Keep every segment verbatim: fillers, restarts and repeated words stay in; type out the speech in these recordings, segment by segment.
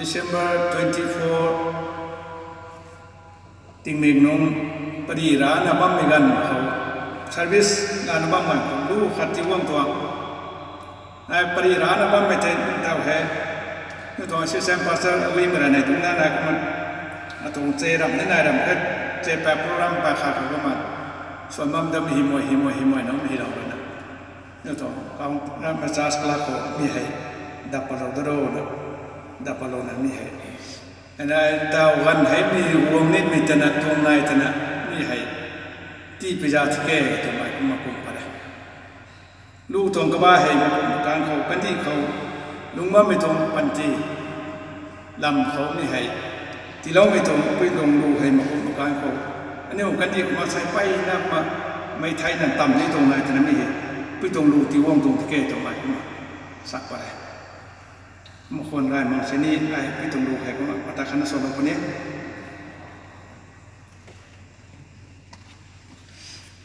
December twenty four, tingmik nung pari rana bammei ganv khou, service lana bam ganv khou lu khat ti guang tuang. Ai pari rana bammei tei taw hei, mi tuang assistant pastor aguimei ra nei tungna nai kumna, atuang che ram ni nai ram khat, che pa program pa kha khou kumna, suan bam dam himei himei himei nung hei lou rana, mi tuang kau ramna church clerk khou mi hei dap palou da ro na, dap palouna mi hei, nai taw ganv hei mi guang nimei tana tuang nai tana, mi hei tii pui za ti ke twmei kumna kum pat e. Lu tuang kaba hei makumh makanv khou kandih khou, lungc bammei tuang panty lam khou mi hei, tiiloumei tuang pui tuang lu hei makumh makanv khou, aniu kandih kumna sei peyna kumna, mei theina tam ni tuang nai tana mi hei, pui tuang lu tii guang tuang ti ke twmei kumna sak pat e. Makhwan gay mang sini ai pui tuang lu hei kumna mata khatna salou puni.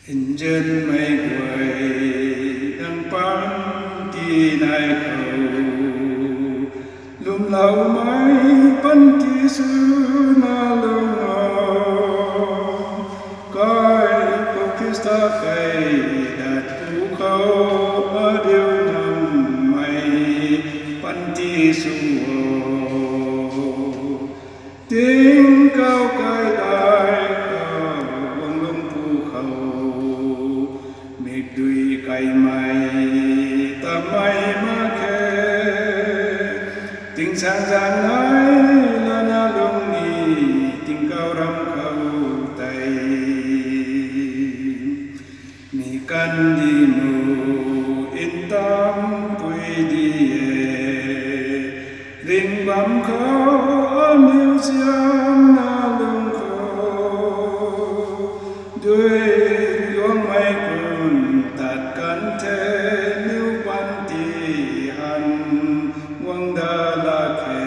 Nzianmei guay, nang panty nai khou, lwmloumei panty swna lung o. Kaipouc Khrista kei dat pu khou, ariu nammei panty sw o. Tingkauh kaidai khou guang lungpu khou, mikdui kaimei tamei mak khe. Tingsaengzaeng nai lana lungni tingkauh ram khou tei, mi kandih mu ntamvpui di e. Ring bam khou aniu siamna lung khou, dui luangmei kum tat kan the, niw panty han guang da lak khe.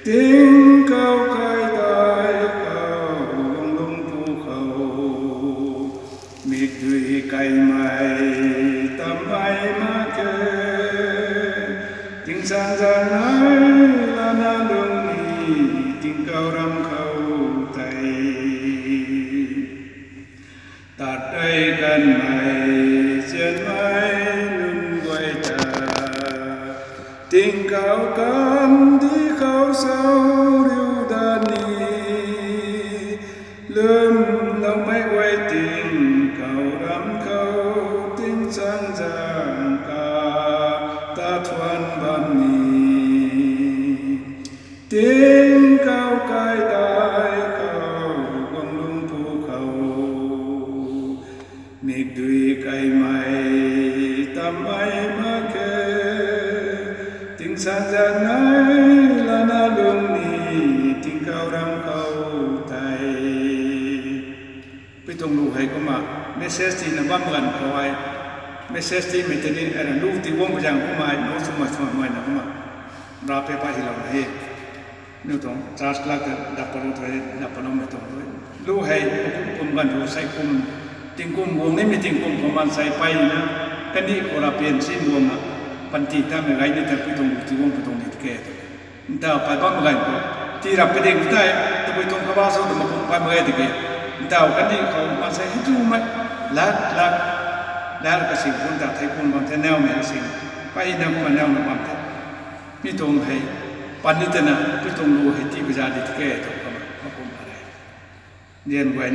Tingkauh kaidai khou guang lungpu khou, mikdui kaimei tamei mak khe. Tingsaengzaeng nai lana lungni tingkauh ram khou tei, tat rey kanmei nzianmei nunc guay ta, tingkauh kandih khou sau riu dat ni, lwmloumei guay tingkauh ram khou tingsaengzaeng ka ta thuan bam ni. Tingkauh kaidai khou guang lungpu khou, mikdui kaimei tamei mak khe. Tingsaengzaeng nai lana lungni tingkauh ram khou tei, pui tuang lu hei kumna message tiina bam ganv khou ai, message tiimei tei ni ai lu tii guang pui zaeng kumna ai, no swmei swmei na kumna, rav pe pat hei lou na he. Niw tuang church clerk ta dap palou tu, dap paloumei tuang lu hei kum ganv khou sei kum, tingkum guang nimei tingkum khou maansei peyna, kandih khou rapian sin guangna, panty tamei gay ni ta pui tuang lu tii guang pui tuang di ti ke tw. Ntaw pat bam ganv khou, tii rap kading tei, tabui tuang kaba sw ta makumh pat mak ge ti ke. Ntaw kandih khou maansei hei tumei, lat lat, lat kasing kun ta thei kun bam the, naumei kasing, peyna kumna nauna bam the. Mi tuang hei, pan ni tana pui tuang lu hei tii pui za di ti ke tw kumna makumh pat e. Nzian guay